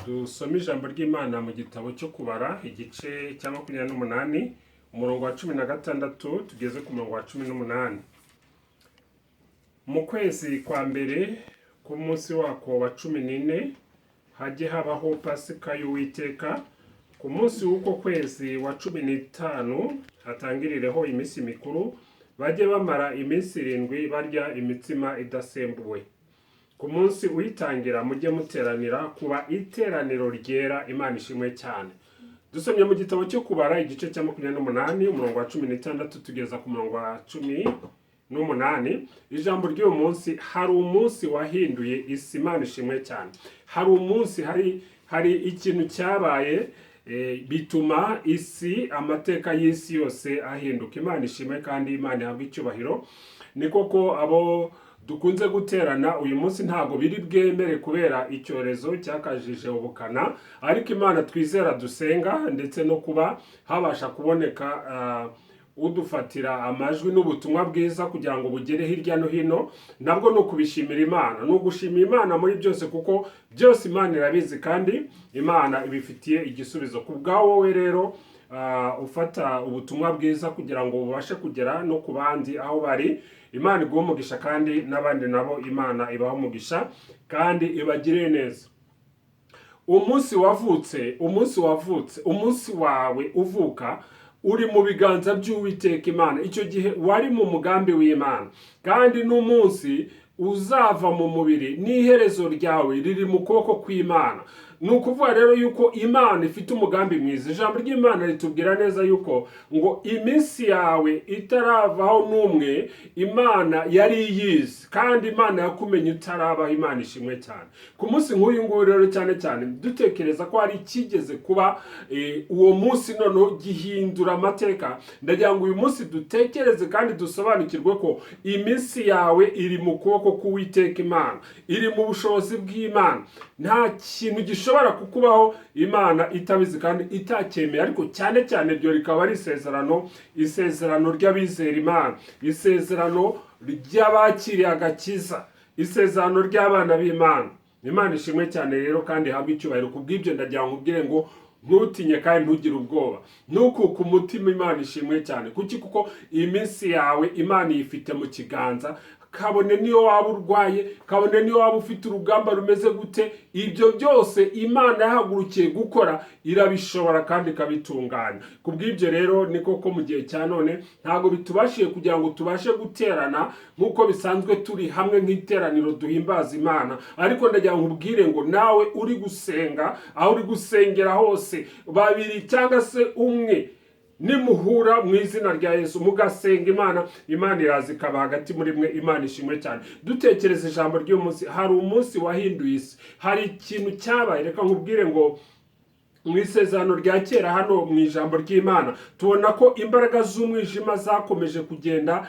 Dusome ijambo ry'Imana mu gitabo cyo Kubara, igice cya 28, umurongo wa 16 tugeze ku murongo wa 18. Mu kwezi kwa mbere, ku munsi wako wa 14, hajye habaho Pasika y'Uwiteka. Ku munsi w'uko kwezi wa 15 hatangirireho iminsi mikuru, bajye bamara iminsi 7 barya imitsima idasembuwe. Ku munsi uyitangira mujye muteranira kuba iteraniro ryera. Imana ishimwe cyane. Dusomye mu gitabo cyo Kubara, igice cya 28, umurongo wa 16 tugeza ku murongo wa 18. Ijambo ry'uyu munsi: hari umunsi wahinduye isi. Imana ishimwe cyane. Hari umunsi, hari ikintu cyabaye bituma isi, amateka y'isi yose ahinduka. Imana ishimwe kandi Imana ihabwe icyubahiro. Ni koko, abo dukunze guterana uyu munsi ntabwo biri bwemere kubera icyorezo cyakajije ubukana, ariko Imana twizera, dusenga, ndetse no kuba habasha kuboneka udufatira amajwi n'ubutumwa bwiza kugira ngo bugere hirya no hino, nabwo ni ukubishimira Imana, ni ugushimira Imana muri byose, kuko byose Imana irabizi kandi Imana ibifitiye igisubizo. Ku bwa wowe rero ufata ubutumwa bwiza kugira ngo bubashe kugera no ku bandi aho bari, Imana iguhe umugisha, kandi n'abandi nabo Imana ibahe umugisha kandi ibagirire neza. Umunsi wavutse, umunsi wavutse, umunsi wawe uvuka uri mu biganza by'Uwiteka Imana. Icyo gihe wari mu mugambi w'Imana, kandi n'umunsi uzava mu mubiri n'iherezo ryawe riri mu kuboko kw'Imana. Ni ukuvuga rero yuko Imana ifite umugambi mwiza. Ijambo ry'Imana ritubwira neza yuko ngo iminsi yawe itaravaho n'umwe Imana yari iyizi, kandi Imana yakumenye utarabaho. Imana ishimwe cyane. Ku munsi nk'uyu nguyu rero, cyane cyane dutekereza ko hari ikigeze kuba uwo munsi noneho gihindura amateka, ndagira ngo uyu munsi dutekereze kandi dusobanukirwe ko iminsi yawe iri mu kuboko k'Uwiteka Imana, iri mu bushobozi bw'Imana. Nta kintu gishobora kukubaho Imana itabizi kandi itacyemeye. Ariko cyane cyane iryo rikaba ari isezerano, isezerano ry'abizera Imana, isezerano ry'abakiriye agakiza, isezerano ry'abana b'Imana. Imana ishimwe cyane rero kandi ihabwe icyubahiro. Ku bw'ibyo ndagira ngo nkubwire ngo ntutinye kandi ntugire ubwoba, ntukuke umutima. Imana ishimwe cyane. Kuki? Kuko iminsi yawe Imana iyifite mu kiganza. Kabone niyo waba urwaye, kabone niyo waba ufite urugamba rumeze gute, ibyo byose Imana yahagurukiye gukora irabishobora kandi ikabitunganya. Ku bw'ibyo rero, ni koko mu gihe cya none ntabwo bitubashije kugira ngo tubashe guterana nk'uko bisanzwe, turi hamwe nk'iteraniro duhimbaza Imana, ariko ndagira ngo nkubwire ngo nawe uri gusenga, aho uri gusengera hose, babiri cyangwa se umwe, nimuhura mu izina rya Yesu mugasenga Imana, Imana iraza ikaba hagati muri mwe. Imana ishimwe cyane. Dutekereza ijambo ry'uyu munsi: hari umunsi wahinduye isi, hari ikintu cyabaye. Reka nkubwire ngo mu Isezerano rya Kera, hano mu ijambo ry'Imana, tubona ko imbaraga z'umwijima zakomeje kugenda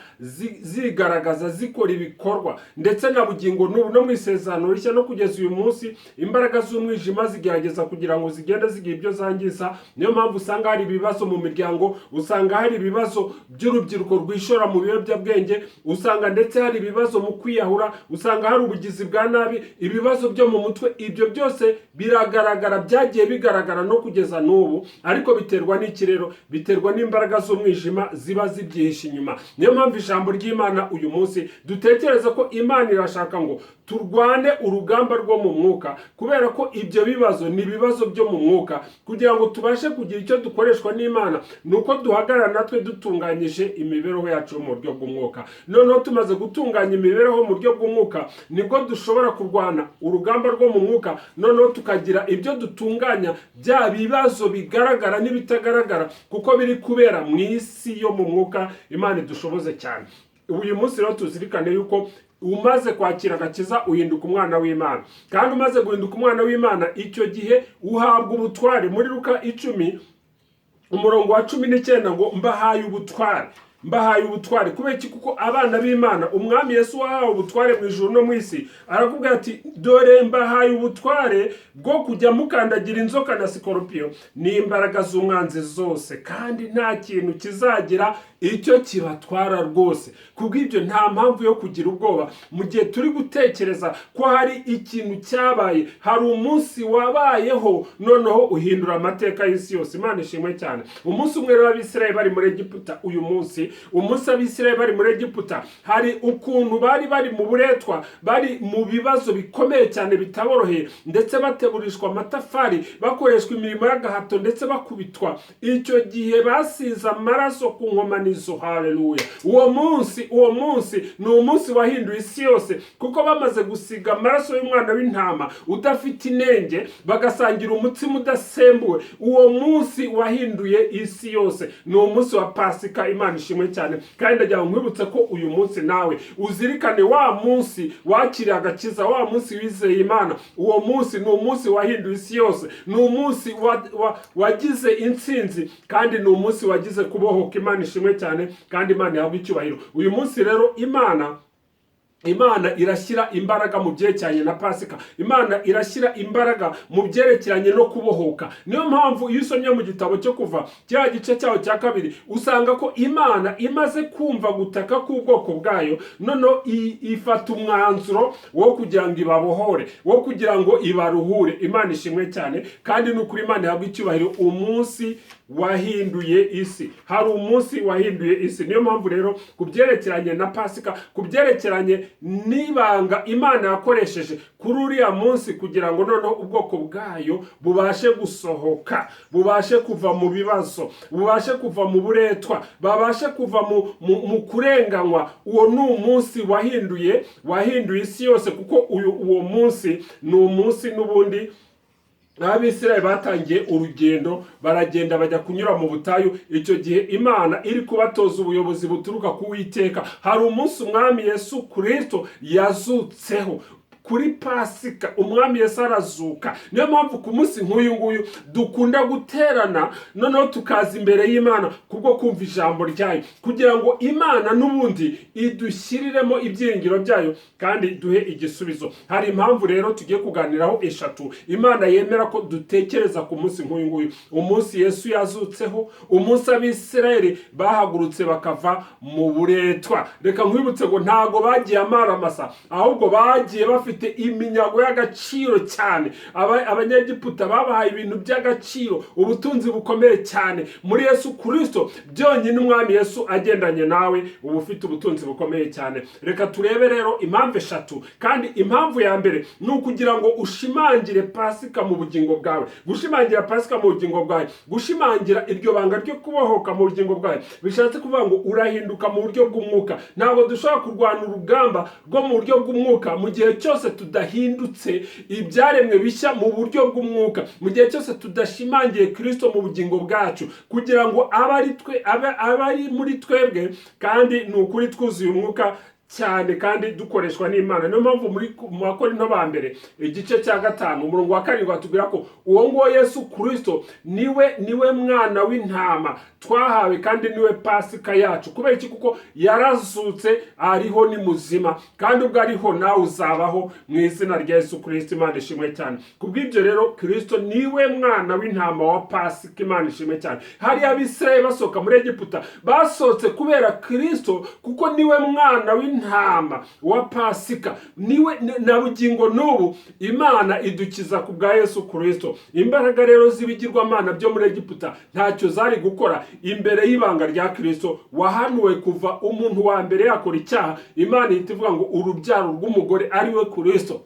zigaragaza, zikora ibikorwa, ndetse na bugingo n'ubu no mu Isezerano Rishya no kugeza uyu munsi imbaraga z'umwijima zigerageza kugira ngo zigende zigira ibyo zangiza. Niyo mpamvu usanga hari ibibazo mu miryango, usanga hari ibibazo by'urubyiruko rwishora mu biyobyabwenge, usanga ndetse hari ibibazo mu kwiyahura, usanga hari ubugizi bwa nabi, ibibazo byo mu mutwe. Ibyo byose biragaragara, byagiye bigaragara no kugeza n'ubu. Ariko biterwa n'iki rero? Biterwa n'imbaraga z'umwijima ziba zibyihishe inyuma. Niyo mpamvu ijambo ry'Imana uyu munsi dutekereza ko Imana irashaka ngo turwane urugamba rwo mu mwuka, kubera ko ibyo bibazo ni ibibazo byo mu mwuka. Kugira ngo tubashe kugira icyo dukoreshwa n'Imana ni uko duhagarara natwe dutunganyije imibereho yacu mu buryo bw'umwuka. Noneho tumaze gutunganya imibereho mu buryo bw'umwuka, nibwo dushobora kurwana urugamba rwo mu mwuka, noneho tukagira ibyo dutunganya, bya bibazo bigaragara n'ibitagaragara, kuko biri kubera mu isi yo mu mwuka. Imana idushoboze cyane. Uyu munsi rero tuzirikane yuko umaze kwakira agakiza uhinduka umwana w'Imana, kandi umaze guhinduka umwana w'Imana, icyo gihe uhabwa ubutware. Muri Luka 10, umurongo wa 19 ngo: "Mbahaye ubutware." Mbahaye ubutware. Kubera iki? Kuko abana b'Imana, Umwami Yesu wahawe ubutware mu ijuru no mu isi, arakubwira ati: "Dore mbahaye ubutware bwo kujya mukandagira inzoka na sikoropiyo n'imbaraga z'umwanzi zose, kandi nta kintu kizagira icyo kibatwara rwose." Kubw'ibyo, nta mpamvu yo kugira ubwoba mu gihe turi gutekereza ko hari ikintu cyabaye, hari umunsi wabayeho noneho uhindura amateka y'isi yose. Imana ishimwe cyane. Umunsi umwe rero, Abisirayeli bari muri Egiputa, uyu munsi, umunsi Abisirayeli bari muri Egiputa, hari ukuntu bari mu buretwa, bari mu bibazo bikomeye cyane bitaboroheye, ndetse bateburishwa amatafari, bakoreshwa imirimo y'agahato, ndetse bakubitwa. Icyo gihe basize amaraso ku nkomanizo. Haleluya! Uwo munsi ni umunsi wahinduye isi yose, kuko bamaze gusiga amaraso y'umwana w'intama udafite inenge, bagasangira umutsima udasembuwe. Uwo munsi wahinduye isi yose, ni umunsi wa Pasika. Imana ishimwe cyane. Kandi ndagira ngo nkwibutse ko uyu munsi nawe uzirikane wa munsi wakiriye agakiza, wa munsi wizeye Imana. Uwo munsi ni umunsi wahinduye isi yose, ni umunsi wagize intsinzi, kandi ni umunsi wagize kubohoka. Imana ishimwe cyane, kandi Imana ihabwe icyubahiro. Uyu munsi rero, Imana irashyira imbaraga mu byerekeranye na Pasika. Imana irashyira imbaraga mu byerekeranye no kubohoka. Niyo mpamvu iyo usomye mu gitabo cyo Kuva, kiriya gice cyaho cya 2, usanga ko Imana imaze kumva gutaka k'ubwoko bwayo, noneho ifata umwanzuro wo kugira ngo ibabohore, wo kugira ngo ibaruhure. Imana ishimwe cyane, kandi ni ukuri Imana ihabwa icyubahiro. Umunsi wahinduye isi, hari umunsi wahinduye isi. Niyo mpamvu rero ku byerekeranye na Pasika, ku byerekeranye n'ibanga Imana yakoresheje kuri uriya munsi kugira ngo noneho ubwoko bwayo bubashe gusohoka, bubashe kuva mu bibazo, bubashe kuva mu buretwa, babashe kuva mu kurenganywa, uwo ni umunsi wahinduye isi yose, kuko uwo munsi ni umunsi n'ubundi Abisirayeli batangiye urugendo, baragenda bajya kunyura mu butayu. Icyo gihe Imana iri kubatoza ubuyobozi buturuka ku Witeka. Hari umunsi Umwami Yesu Kirisito yazutseho kuri Pasika. Umwami Yesu arazuka. Niyo mpamvu ku munsi nk'uyu nguyu dukunda guterana, noneho tukaza imbere y'Imana kubwo kumva ijambo ryayo, kugira ngo Imana n'ubundi idushyiriremo ibyiringiro byayo kandi duhe igisubizo. Hari impamvu rero tugiye kuganiraho eshatu Imana yemera ko dutekereza ku munsi nk'uyu nguyu: umunsi Yesu yazutseho, umunsi Abisirayeli bahagurutse bakava mu buretwa. Reka nkwibutse ngo ntago bagiye amaramasa, ahubwo bagiye bafite iminyago y'agaciro cyane. Abanyegiputa babahaye ibintu by'agaciro, ubutunzi bukomeye cyane. Muri Yesu Kirisito byonyine, Umwami Yesu agendanye nawe, uba ufite ubutunzi bukomeye cyane. Reka turebe rero impamvu eshatu. Kandi impamvu ya mbere ni ukugira ngo ushimangire Pasika mu bugingo bwawe. Gushimangira Pasika mu bugingo bwawe, gushimangira iryo banga ryo kubohoka mu bugingo bwawe, bishatse kuvuga ngo urahinduka mu buryo bw'umwuka. Ntabwo dushobora kurwana urugamba rwo mu buryo bw'umwuka mu gihe cyose tudahindutse ibyaremwe bishya mu buryo bw'umwuka, mu gihe cyose tudashimangiye Kirisito mu bugingo bwacu, kugira ngo abe ari twe, abe ari muri twebwe, kandi ni ukuri twuzuye umwuka cyane kandi dukoreshwa n'Imana. Niyo mpamvu mu Bakorinto ba mbere, igice cya 5, umurongo wa 7, batubwira ko uwo nguwo Yesu Kirisito niwe mwana w'intama twahawe, kandi niwe Pasika yacu. Kubera iki? Kuko yarazutse, ariho, ni muzima, kandi ubwo ariho nawe uzabaho mu izina rya Yesu Kirisito. Imana ishimwe cyane. Kubw'ibyo rero, Kirisito niwe mwana w'intama wa Pasika. Imana ishimwe cyane. Hariya Abisirayeli basohoka muri Egiputa, basohotse kubera Kirisito, kuko niwe mwana w'intama wa Pasika, niwe na bugingo n'ubu. Imana idukiza ku bwa Yesu Kirisito. Imbaraga rero z'ibigirwamana byo muri Egiputa ntacyo zari gukora imbere y'ibanga rya Kirisito wahanuwe kuva umuntu wa mbere yakora icyaha. Imana ihita ivuga ngo urubyaro rw'umugore, ari we Kirisito,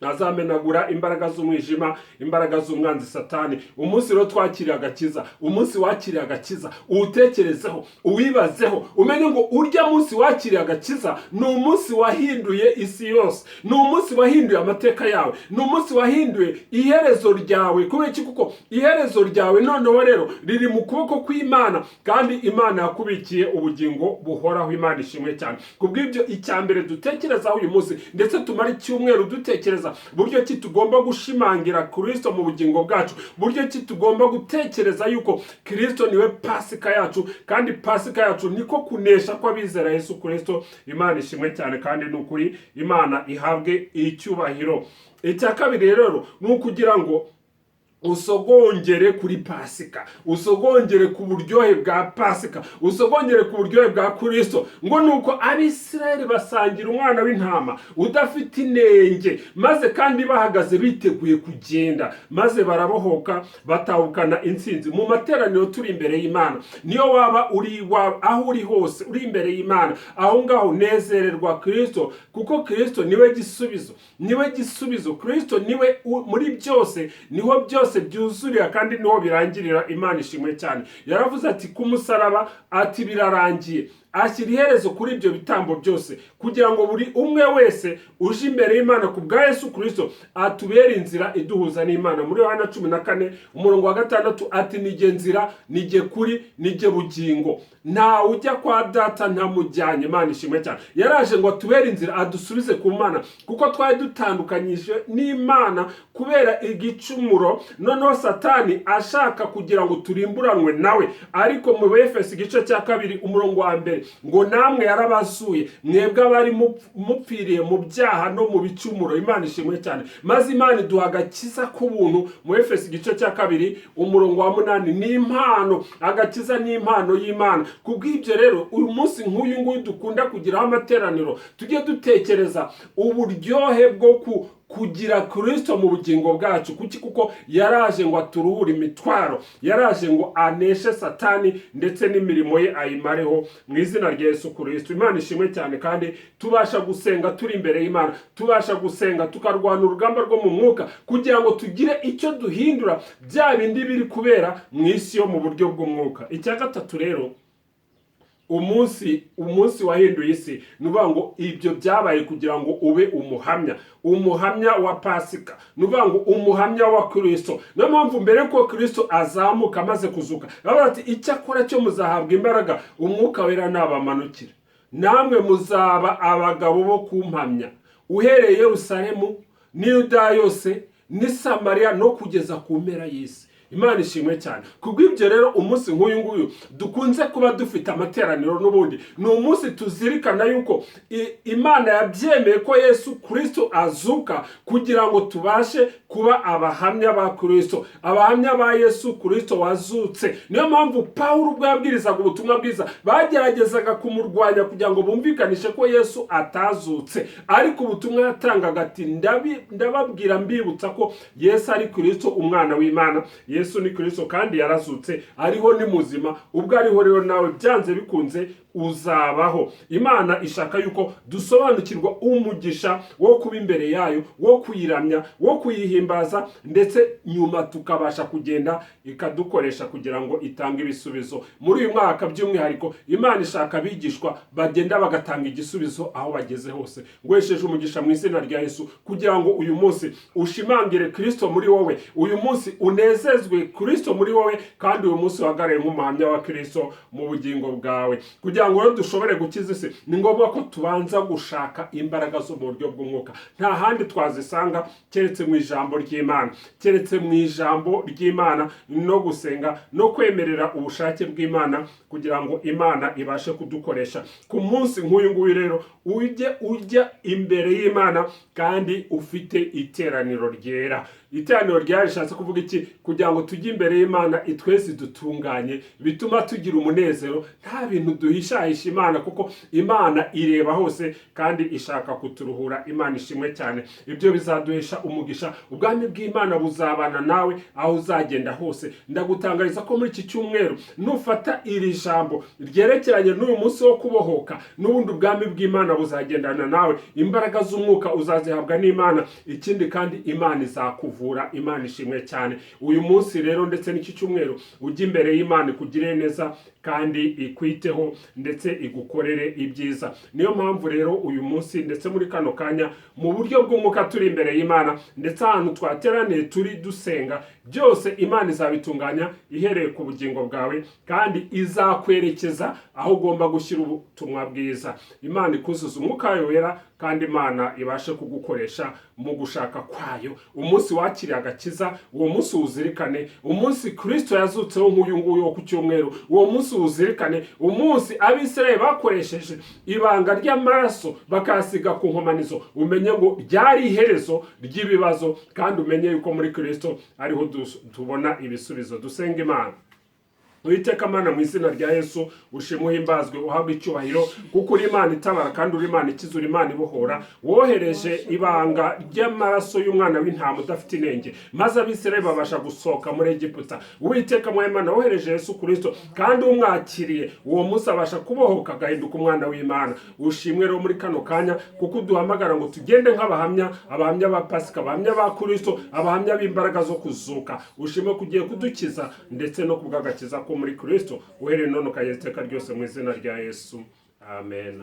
azamenagura imbaraga z'umwijima, imbaraga z'umwanzi Satani. Umunsi rero twakiriye agakiza, umunsi wakiriye agakiza, uwutekerezeho, uwibazeho, umenye ngo urya munsi wakiriye agakiza ni umunsi wahinduye isi yose, ni umunsi wahinduye amateka yawe, ni umunsi wahinduye iherezo ryawe. Kubera iki? Kuko iherezo ryawe noneho rero riri mu kuboko kw'Imana, kandi Imana yakubikiye ubugingo buhoraho. Imana ishimwe cyane. Kubw'ibyo, icya mbere dutekerezaho uyu munsi, ndetse tumara icyumweru dutekereza gutekereza buryo ki tugomba gushimangira Kristo mu bugingo bwacu, buryo ki tugomba gutekereza yuko Kristo niwe Pasika yacu, kandi Pasika yacu niko kunesha kw'abizera Yesu Kristo. Imana ishimwe cyane, kandi ni ukuri Imana ihabwe icyubahiro. Icya kabiri rero ni ukugira ngo usogongere kuri Pasika, usogongere ku buryohe bwa Pasika, usogongere ku buryohe bwa Kristo. Ngo nuko Abisirayeli basangira umwana w'intama udafite inenge, maze kandi bahagaze biteguye kugenda, maze barabohoka, batahukana intsinzi. Mu materaniro turi imbere y'Imana, niyo waba uri aho uri hose uri imbere y'Imana, aho ngaho nezererwa Kristo, kuko Kristo niwe gisubizo, niwe gisubizo. Kristo niwe muri byose, niho byose byuzurira kandi niho birangirira. Imana ishimwe cyane. Yaravuze ati ku musaraba ati birarangiye, ashyira iherezo kuri ibyo bitambo byose, kugira ngo buri umwe wese uje imbere y'Imana ku bwa Yesu Kristo atubere inzira iduhuza n'Imana. Muri Yohana 14 umurongo wa 6 ati nijye nzira, nijye kuri, nijye bugingo, ntawe ujya kwa Data ntamujyanye. Imana ishimwe cyane. Yaraje ngo atubere inzira, adusubize ku Mana, kuko twari dutandukanyije n'Imana kubera igicumuro. Noneho Satani ashaka kugira ngo turimburanwe nawe, ariko mu Befesi igice cya 2 umurongo wa 1 ngo namwe yarabasuye mwebwe abari mupfiriye mu byaha no mu bicumuro. Imana ishimwe cyane. Maze Imana iduha agakiza k'ubuntu. Mu Efesi igice cya 2 umurongo wa 8, ni impano, agakiza ni impano y'Imana. Kubw'ibyo rero, uyu munsi nk'uyu nguyu dukunda kugiraho amateraniro, tujye dutekereza uburyohe bwo kugira Kristo mu bugingo bwacu. Kuki? Kuko yaraje ngo aturuhure imitwaro, yaraje ngo aneshe Satani ndetse n'imirimo ye ayimareho mu izina rya Yesu Kristo. Imana ishimwe cyane. Kandi tubasha gusenga turi imbere y'Imana, tubasha gusenga tukarwana urugamba rwo mu mwuka kugira ngo tugire icyo duhindura bya bindi biri kubera mu isi yo mu buryo bw'umwuka. Icya gatatu rero, umunsi wahinduye isi, ni ukuvuga ngo ibyo byabaye kugira ngo ube umuhamya, umuhamya wa Pasika, ni ukuvuga ngo umuhamya wa Kristo. Niyo mpamvu mbere ko Kristo azamuka amaze kuzuka, baravuga ati icyakora cyo muzahabwa imbaraga Umwuka Wera nabamanukira, namwe muzaba abagabo bo kumpamya uhereye Yerusalemu n'Yudaya yose n'i Samariya no kugeza ku mpera y'isi. Imana ishimwe cyane. Kubw'ibyo rero, umunsi nk'uyu nguyu dukunze kuba dufite amateraniro, n'ubundi ni umunsi tuzirikana yuko Imana yabyemeye ko Yesu Kristo azuka kugira ngo tubashe kuba abahamya ba Kristo, abahamya ba Yesu Kristo wazutse. Niyo mpamvu Pawulo ubwo yabwirizaga ubutumwa bwiza bageragezaga kumurwanya kugira ngo bumvikanishe ko Yesu atazutse, ariko ubutumwa yatangaga ati ndababwira mbibutsa ko Yesu ari Kristo umwana w'Imana. Yesu ni Kristo kandi yarazutse, ariho, ni muzima. Ubwo ariho rero nawe byanze bikunze uzabaho. Imana ishaka yuko dusobanukirwa umugisha wo kuba imbere yayo, wo kuyiramya, wo kuyihimbaza, ndetse nyuma tukabasha kugenda ikadukoresha kugira ngo itange ibisubizo. Muri uyu mwaka by'umwihariko, Imana ishaka abigishwa bagenda bagatanga igisubizo aho bageze hose. Ngwesheje umugisha mu izina rya Yesu kugira ngo uyu munsi ushimangire Kristo muri wowe, uyu munsi unezezwe Kristo muri wowe, kandi uyu munsi uhagarare nk'umuhamya wa Kristo mu bugingo bwawe. Kugira ngo rero dushobore gukiza isi, ni ngombwa ko tubanza gushaka imbaraga zo mu buryo bw'umwuka. Nta handi twazisanga keretse mu ijambo ry'Imana, keretse mu ijambo ry'Imana no gusenga no kwemerera ubushake bw'Imana kugira ngo Imana ibashe kudukoresha. Ku munsi nk'uyu nguyu rero, ujye ujya imbere y'Imana kandi ufite iteraniro ryera. Iteraniro ryera rishatse kuvuga iki? Kugira ngo tujye imbere y'Imana itwese dutunganye, bituma tugira umunezero, nta bintu duhishahisha Imana, kuko Imana ireba hose kandi ishaka kuturuhura. Imana ishimwe cyane. Ibyo bizaduhesha umugisha, ubwami bw'Imana buzabana nawe aho uzagenda hose. Ndagutangariza ko muri iki cyumweru nufata iri jambo ryerekeranye n'uyu munsi wo kubohoka, n'ubundi ubwami bw'Imana buzagendana nawe, imbaraga z'umwuka uzazihabwa n'Imana, ikindi kandi Imana izakuvura. Imana ishimwe cyane. Uyu munsi rero ndetse n'iki cyumweru ujye imbere y'Imana ikugirire neza. kandi ikwiteho ndetse igukorere ibyiza. Niyo mpamvu rero uyu munsi ndetse muri kano kanya, mu buryo bw'umwuka, turi imbere y'Imana, ndetse ahantu twateraniye turi dusenga, byose Imana izabitunganya ihereye ku bugingo bwawe, kandi izakwerekeza aho ugomba gushyira ubutumwa bwiza. Imana ikuzuza Umwuka wayo Wera, kandi Imana ibashe kugukoresha mu gushaka kwayo. Umunsi wakiriye agakiza, uwo munsi uwuzirikane. Umunsi Kirisito yazutseho nk'uyu nguyu wo ku cyumweru, uwo munsi uwuzirikane. Umunsi Abisirayeli bakoresheje ibanga ry'amaraso bakayasiga ku nkomanizo, umenye ngo ryari iherezo ry'ibibazo, kandi umenye yuko muri Kirisito ariho tubona ibisubizo. Dusenga Imana. Uwiteka Mana, mu izina rya Yesu, ushimwe, uhimbazwe, uhabwe icyubahiro, kuko uri Imana itabara kandi uri Imana ikiza, uri Imana ibohora. Wohereje ibanga ry'amaraso y'umwana w'intama udafite inenge, maze Abisirayeli babasha gusohoka muri Egiputa. Uwiteka mwami Mana, wohereje Yesu Kirisito, kandi umwakiriye uwo munsi abasha kubohoka agahinduka umwana w'Imana. Ushimwe rero muri kano kanya, kuko uduhamagara ngo tugende nk'abahamya, abahamya ba Pasika, abahamya ba Kirisito, abahamya b'imbaraga zo kuzuka. Ushimwe ko ugiye kudukiza ndetse no kubw'agakiza ko muri Kirisito, uhereye none ukageza iteka ryose, mu izina rya Yesu, amen.